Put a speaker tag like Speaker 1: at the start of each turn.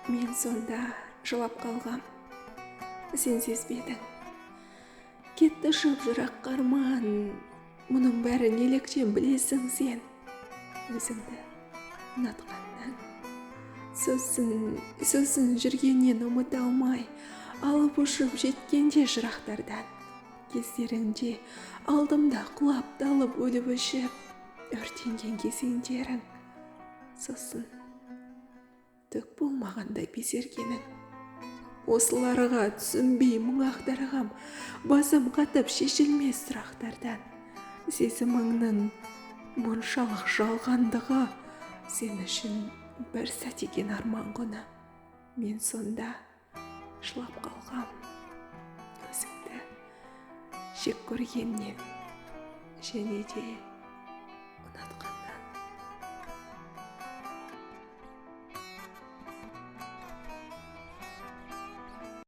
Speaker 1: Мен сонда жылап қалғам, сен сезбедің. Кетті ұшып жыраққа арман, мұның бәрі неліктен білесің сен? Өзіңді ұнатқаннан. Сосын жүргеннен ұмыта алмай, алып ұшып жеткенде жырақтардан. Кездеріңде алдымда құлап талып өліп өшіп, өртенген кезеңдерің. Сосын түк болмағандай безергенің. Осыларға түсінбей мұң ақтарғам, басым қатып шешілмес сұрақтардан. Сезіміңнің мұншалық жалғандығы сен үшін бір сәт екен арман құны. Мен сонда жылап қалғам, өзіңді жек көргеннен және де ұнатқаннан.